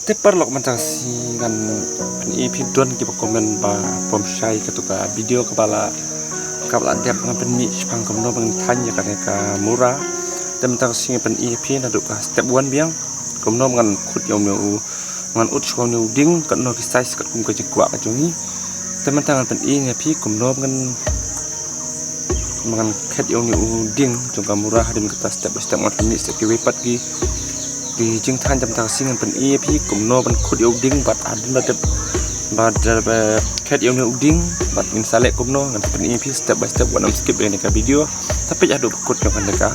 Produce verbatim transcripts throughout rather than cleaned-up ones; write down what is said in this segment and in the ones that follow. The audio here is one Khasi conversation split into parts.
Te paralok, mynta ka sngi ngan pyni ïa phi, don kiba comment ba bym shai katu ka video kaba la, kaba la dep ngan pynmih shaphang kumno ban thaiñ ïa kane ka mura. Te mynta ka sngi ngan pyni ïa phi naduh ka step one biang, kumno ngan khut ïa une u, ngan ut shuwa une u dieng, katno ki size katkum ka jingkwah ka jong ngi. Te mynta ngan pyni ïa phi kumno ngan, ngan khet ïa une u dieng jong ka mura. Hadien kata step by step ngan pyni step kiwei pat ki, ki jingthaiñ. Te mynta ka sngi ngan pyni ïa phi kumno ban khut ïa u dieng bad hadien ba dep, bad, eh, khet ïa une u dieng bad ngin sa leh kumno, ngan pyni ïa phi step by step, wat nym skip ïa kane ka video. Te peit haduh ba kut jong kane ka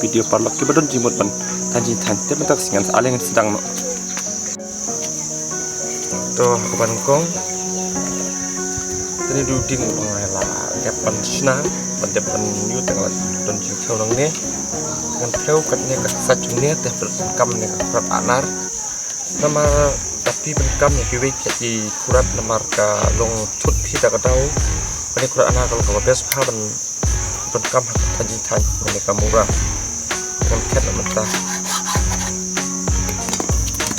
video paralok kiba don jingmut ban thaiñ jingthaiñ. Te mynta ka sngi ngan sa, ale ngan sdang noh. To ha kaba nyngkong, te une u dieng ba nga la dep ban shna, ban dep ban ñiut, te nga la don jingthew nangne. Ngan thew katne ka kshaid jong ne, te pyrkhat kam ne ka khrat anar. Namar da phi pyrkhat kam ïa kiwei ki khrat, namar ka long thut phi da ka daw. Kane khrat anar ka long kaba best bha ban pyndonkam ha ka thaiñ jingthaiñ kane ka mura. Ngan khet na mynta.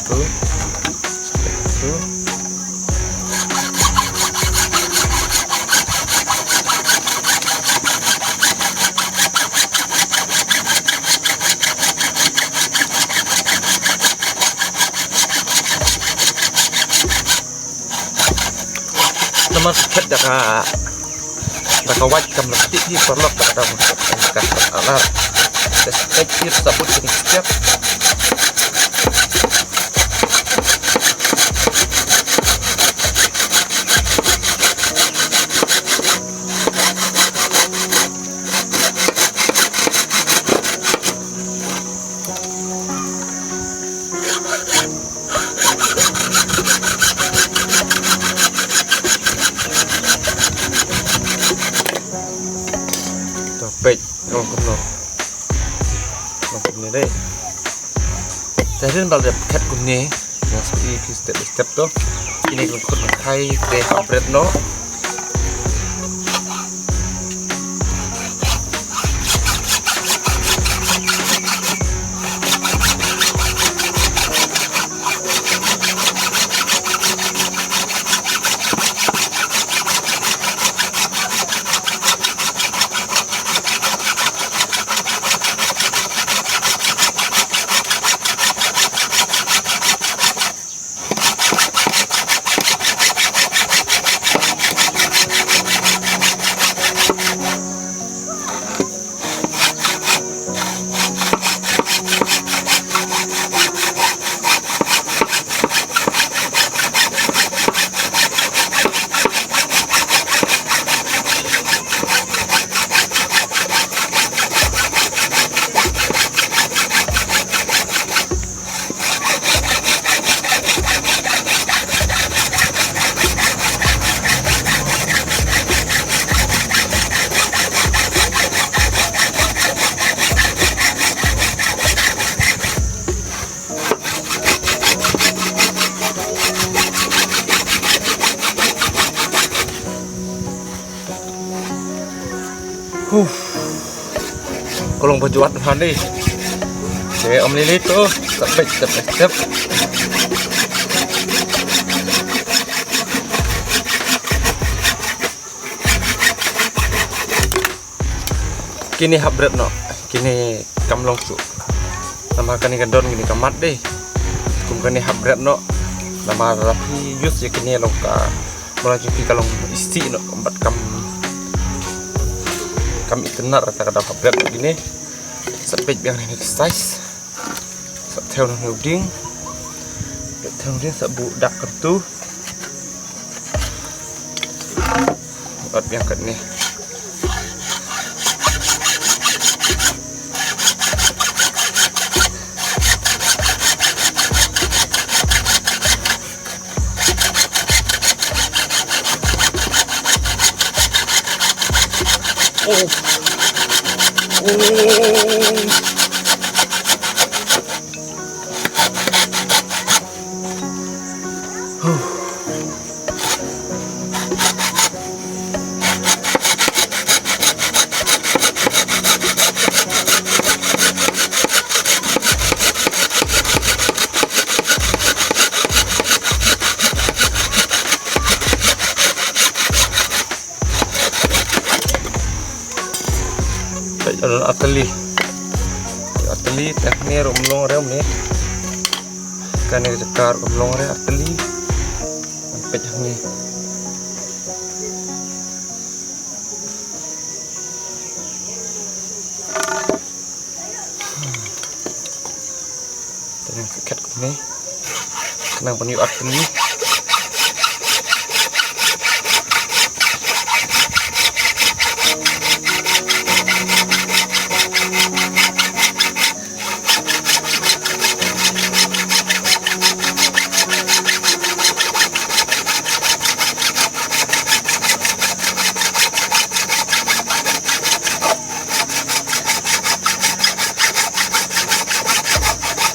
Tu. Tu. Namar khet da ka, da ka wait kam la kti hi paralok, da ka dang ka alar. Te step hi sa bud kini step. To peit, long kumno. Long kumne dei. Te hadien ba la dep khet kumne, ngan sa pyni ïa phi step by step to. Kine ki long khut nongkhai, te hap bret noh. Huh. Ka long ba jwat bha ne. Te ym lei lei to, step by step by step. Kine hap bret noh, kine kam long shuh. Namar kane ka don kine ka mat dei. Kum kane hap bret noh. Namar la phi use ïa kine long ka, mala jong phi ka long isih noh, bad kam, kam itynnad, kata ka daw hap bret noh kine. Sa peit biang ne ka size. Sa thew noh une u dieng. Thew noh u dieng, sa buh dak kyntu. Ot biang katne. Oh. Oh. Artylli. Artylli te hangne ruh ym long re hangne. Kane ka jaka ruh kam long re artylli. Peit hangne. Te nang khet kumne. Khnang ban ïoh artylli.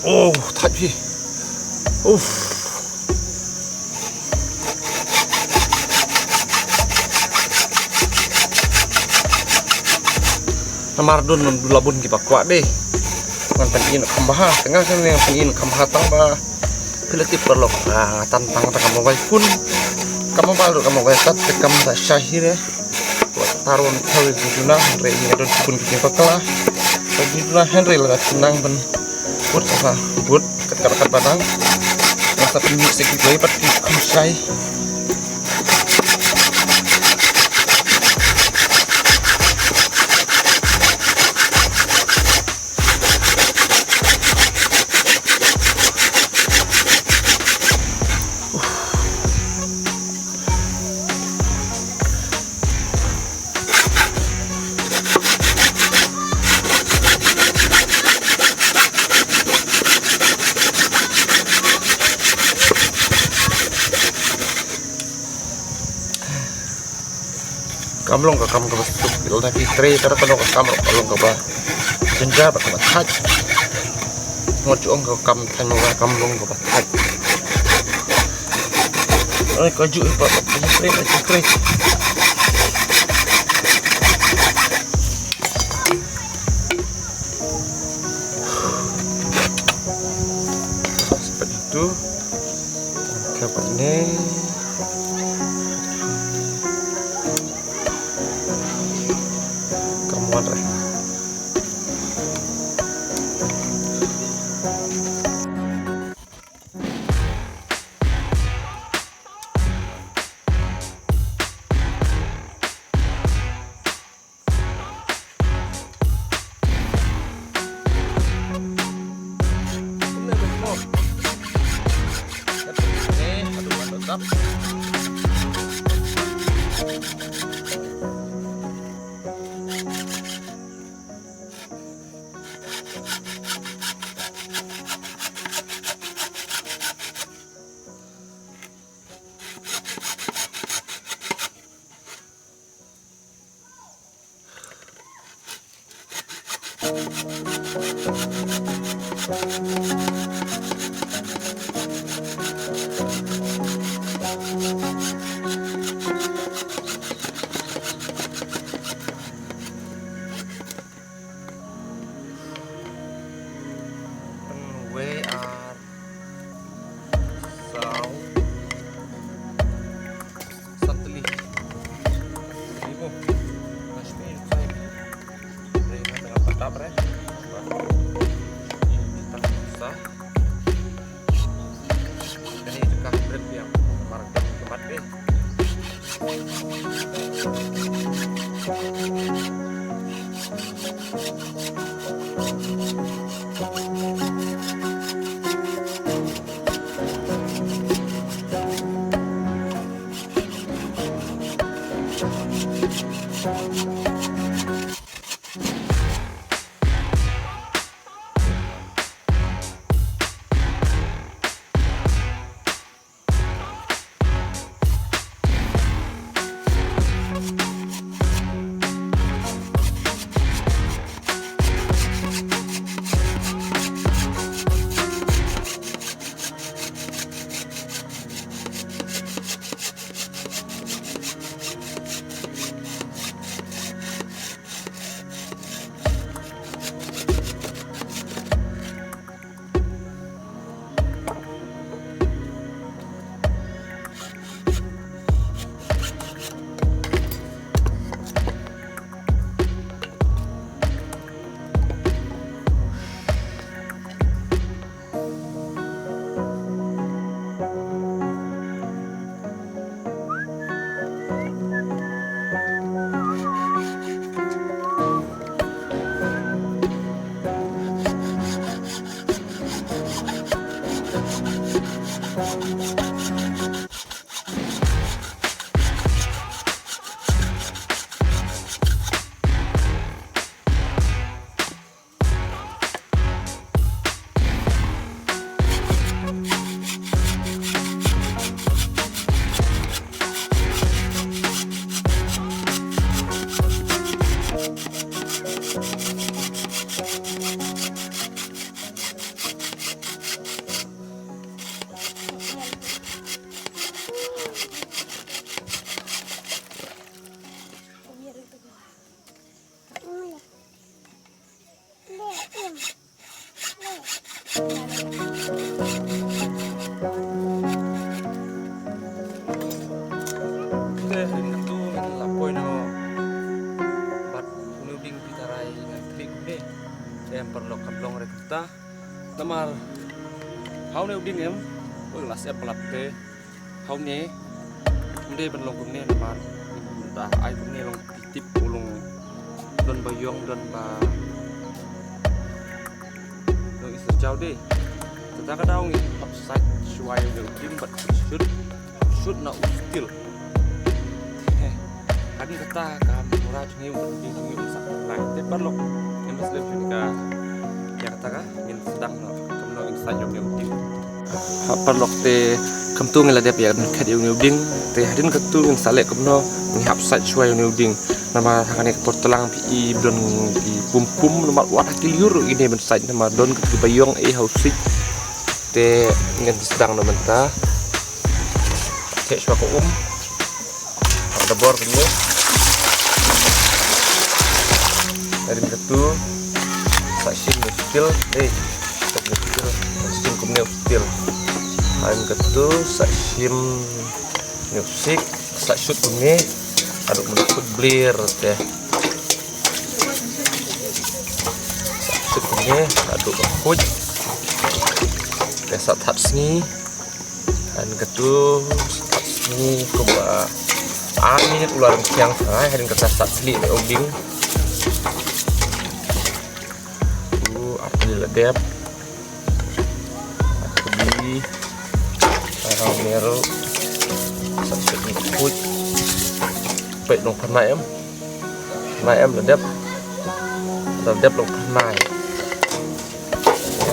Oh, thait phi. Uff. Namar don, don la bun kiba kwah de. Ngan pyni kham bha, tang ngan pyni kham bha tang ba. Phi la tip paralok, ah, nga tan tang tang ka mobile phone. Ka mobile ruh ka mobile tat te kam da shah hi re. Wat taron thawi ki duna, hynrei nga don ki bun ki bakla. Ki duna hynrei la ka nang ban. Bud ka bud, kat kat kat badang. Nga sa pynmih sa ki dei pat ki kham shai. Kam long ka kam kaba suk, lada ki trei ka, ka long ka kam, ka long kaba jynjar bad kaba thait. Ngat ju ong ka kam thait, ka kam long kaba thait. Ai, ka ju i pa, ka ju trei, ka ju trei. Seperti itu. Ka pat ne. Ka mut re. Wei ar saw san tylli. Ni mo. Kashmir, Kashmir. Re, nga tengah patap re. Ini tang sa. Kane ka hybrid ïa ka market ka mat dei. Te, ha katu ngan la poi noh bad une u dieng phi tharai ngan thli kumne. Te em paralok, kam long re kumta. Namar ha une u dieng em, u la sep palat te. Ha une, um dei ban long kumne namar da ai kumne long, phi tip u long don ba ïong, don ba long i syrjaw de. Te da ka daw ngi hap sait shuwa ïa une u dieng bad shoot, shoot na u steel. Hadien kata ka mura jong ngi u dieng jong ngi u sah lai. Te paralok, ngin sa lem shuwa ka, ïa kata ka ngin sdang noh kumno ngin sait ïa une u dieng. Ha paralok, te kumtu ngi la dep ïa ka donkhet ïa une u dieng. Te hadien katu ngin sa leh kumno ngi hap sait shuwa ïa une u dieng. Namar ha kane ka por tlang phi i ba don ki pum pum, namar wat ha ki lyiur ruh kine ban sait namar don katu ba ïong ei ha u siej. Te ngin sdang noh mynta. Theh shuwa ka um. Hap da bor kumne. Hadien katu sa shim ne u steel. Eh, sa shim kumne u steel. Hadien katu sa shim ne u siej. Sa shoot kumne. Haduh ban khuid blir te. Sa shoot kumne haduh ban khuid. Te sa thad sngi. Hadien katu sa thad sngi kumba ar minit u la ryngkiang. Ai, hadien kata sa thli ne u dieng. U ar tylli la dep. Ar tylli. Ar ne ruh. Sa shoot ne khuid. Peit long pynai em. Pynai em la dep. La dep long pynai.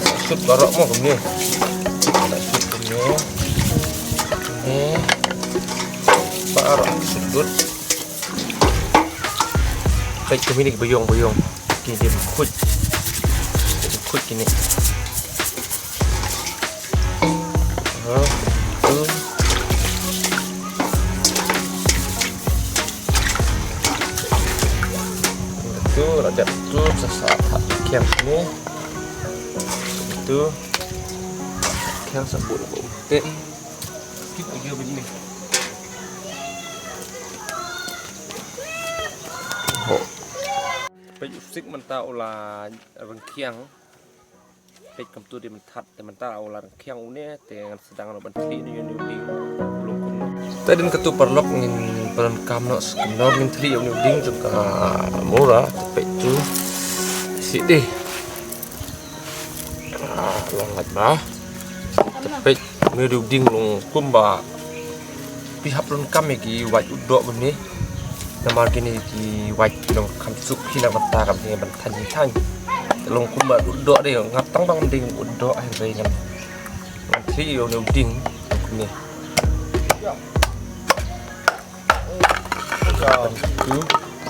Sa shoot baroh mo kumne. Sa shoot kumne. Kumne. Baroh shoot lut. Peit kumne ki ba ïong, ba ïong. Kine ki khuid. Ki khuid kine. Ha, tu. Tu, la dep tu, sa sa thad khiang sini. Tu. Khiang sa buh na buh. Te. Kit aja begini. Ho. Peit u siej mynta u la ryngkiang. Peit kumtu dei mynta, te mynta u la ryngkiang une, te ngan sdang noh ban thli noh ïa une u dieng. Long kumno. Te hadien katu paralok ngin pyndonkam noh kumno ngin thli ïa une u dieng jong ka mura, te peit tu. Shi dei. Ah, long lait ba. Te peit, une u dieng long kumba phi hap donkam ïa ki wait u doh kumne. Namar kine ki wait nongkham suk phi na bynta kam phi ban thang thang. Te long kumba u doh de, nga tang ba ngam dei u doh, hynrei ngan, ngan thli ïa une u dieng kumne.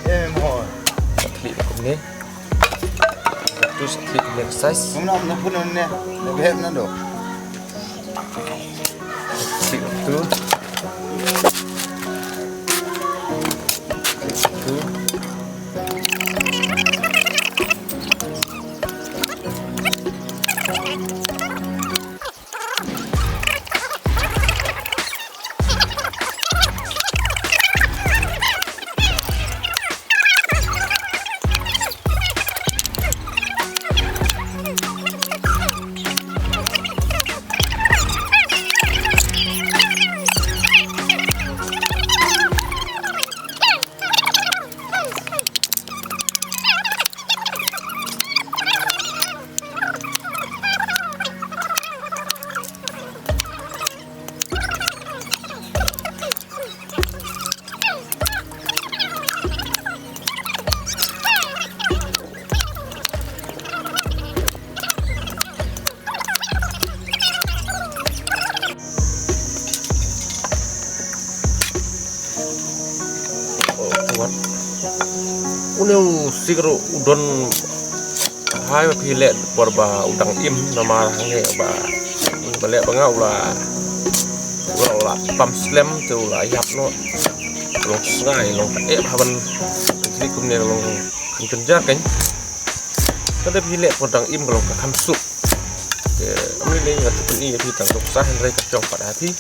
Em, hoi. Sa thli kumne. Tu sa thli kumne ka size. Kumno, kumno pun ne? Ne behem na do. Thli tu. Tu. Une u sik ruh u don, hai ba phi leh por ba u dang im, namar hangne ba, ba leh ba nga u la, u la, u la pam slem te u la ïap noh. Long sngai, long ka eh ba ban klik kumne long kan kynja kan. Ka da phi leh por dang im ka long ka kham suk. Te, am ni lei nga suk ni ïa phi tang dok sa hynrei ka jong pat ha phi.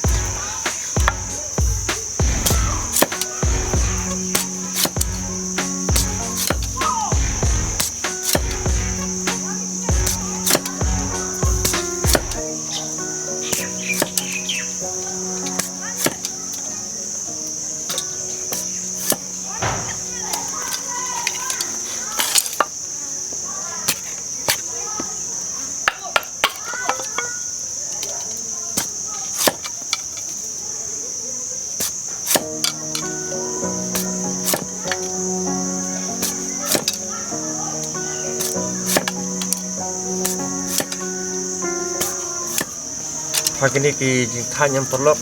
Ha kine ki jingthaiñ em paralok,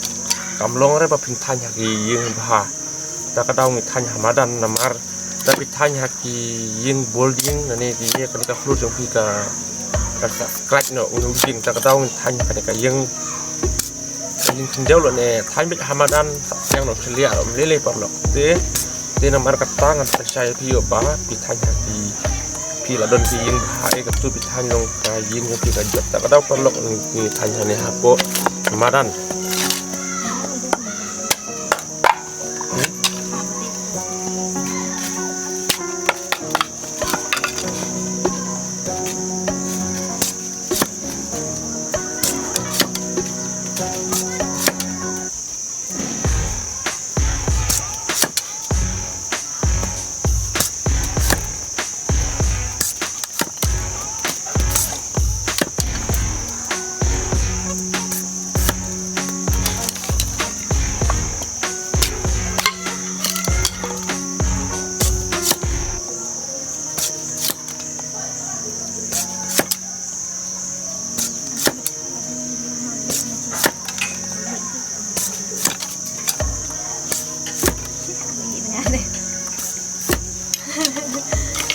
kam long re ba phin thaiñ ha ki ïing bha. Ta ka daw ngi thaiñ ha madan namar da phi thaiñ ha ki ïing building, nane ki ïa kane ka khlur jong phi ka, ka scratch noh u ïing. Ta ka daw ngi thaiñ ha kane ka ïing, ka ïing khyndew lane thaiñ beit ha madan, sa seng noh chiliah lane lei lei paralok. Te, te namar kata ngan pynshai phi ïoh ba phi thaiñ ha ki, phi la don ki ïing bha, eh, katu phi thaiñ long ka ïing jong phi ka jot. Ta ka daw paralok ngi thaiñ hane hapoh madan.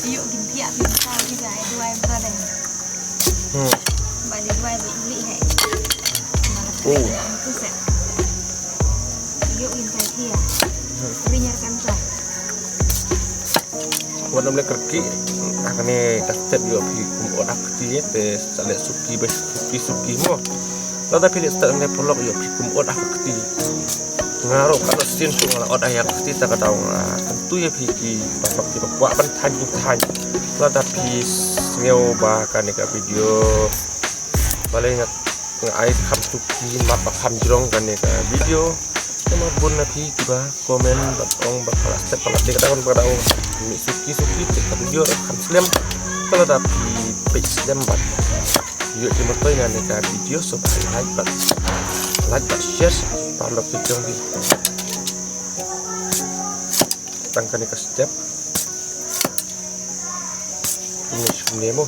Yu gin pia pia sa yu ga ai duai bra dai. Hmm. Ba dei duai ba yu li hai. Oh. Tu se. Yu gin tai pia. Hmm. Rinyar kan sa. Wat nam le kerki, ah, kane ka step ïoh phi kum ot ha kti te sa leh suki ba suki suki mo. Lada phi leh step ne paralok ïoh phi kum ot ha kti. Nga ruh ka sien shu nga la ot ha kti ta ka daw nga kyntu ïa phi ki paralok kiba kwah ban thaiñ ki thaiñ. Lada phi sngew ba kane ka video balei nga, nga ai kham suki map ba kham jrong kane ka video. Te ma bun na phi kiba comment bad ong ba ka la step ka la dei ka daw ba ka daw mih suki suki te ka video kham slem. Ka la da phi peit slem bad ïoh ki motoi na ne ka video so ba like bad, like bad share paralok ki jong phi. Tang kane ka step. Ini semua mo.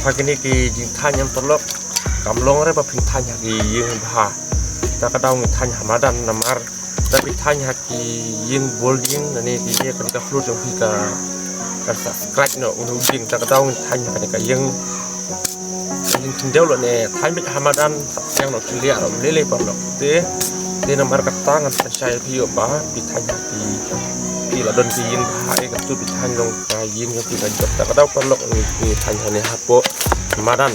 Ha kine ki jingthaiñ em paralok, kam long re ba phin thaiñ ha ki ïing bha. Ta ka daw ngi thaiñ ha madan namar da phi thaiñ ha ki ïing building, nane ki ïa kane ka floor jong phi ka, ka sa scratch noh u ïing, ta ka daw ngi thaiñ ha kane ka ïing. Ka ïing khyndew lane thaiñ beit ha madan, sa seng noh chiliah noh lei lei paralok. Te, te namar kata ngan pynshai phi ïoh ba phi thaiñ ha ki, phi la don ki ïing bha, eh, katu phi thaiñ long ka ïing jong phi ka jot, ta ka daw paralok ngi, ngi thaiñ hane hapoh madan.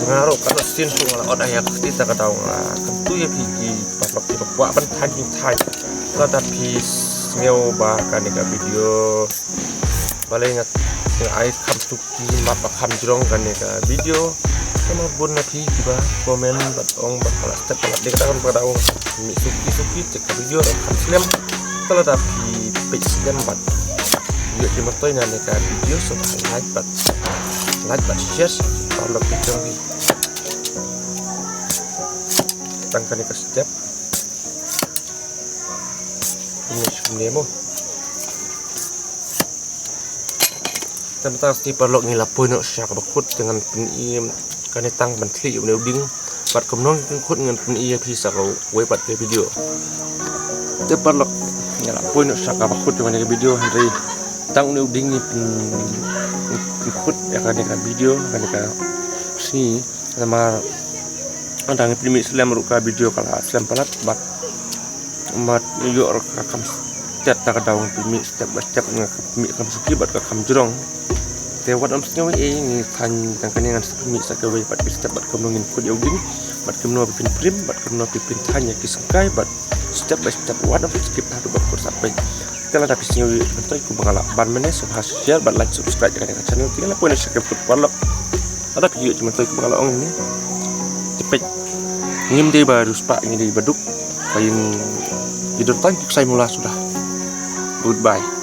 Nga ruh katno sien shuh nga la ot ïa ka kti ta ka daw nga kyntu ïa phi ki paralok kiba kwah ban thaiñ thaiñ. Lada phi sngew ba kane ka video balei nga ai kham suki bad ba kham jrong kane ka video. Namar bun na phi kiba comment bad ong ba ka la step ka la dei kata ka daw mih suki suki te ka video ruh kham slem. Lada phi peit slem bad ïoh jingmyntoi na kane ka video sngewbha like bad like bad share. Paralok ki jong ngi. Tang kane ka step. Kumne kumne mo. Te mynta sni paralok ngi la poi noh sha kaba kut te ngan pyni kane tang ban thli ïa une u ding. Bad kumno ngi kut ngan pyni ïa phi sa kawei pat ka video. Te paralok ngi la poi noh sha kaba kut ïa kane ka video hynrei tang une u ding ngi pyn, ngi pynkut ïa kane ka video kane ka sngi. Namar ynda ngi pynmih slem ruh ka video ka la slem palat bad mat ïoh ruh ka kham stet ta ka daw ngi pynmih step by step nga pynmih kham suki bad ka kham jrong. Te wat ym sngew ei ngi thaiñ tang kane ngan sa pynmih sa kawei bad phi step bad kumno ngin kut ïa u ding bad kumno phi pynprim bad kumno phi pynthaiñ ïa ki sngewkai bad step by step wat ym skip haduh ba kut sa peit. Te lada phi sngew ïa u ding kumba nga la ban mynne sngewbha share bad like subscribe ïa kane ka channel te ngi la poi noh sha ka kut paralok. Lada phi ïoh jingmyntoi kumba nga la ong ne. Te peit. Ngim dei ba riewspah ngi dei ba duk. Ba ïeng ïa don tang ki ksai mula suda. Goodbye.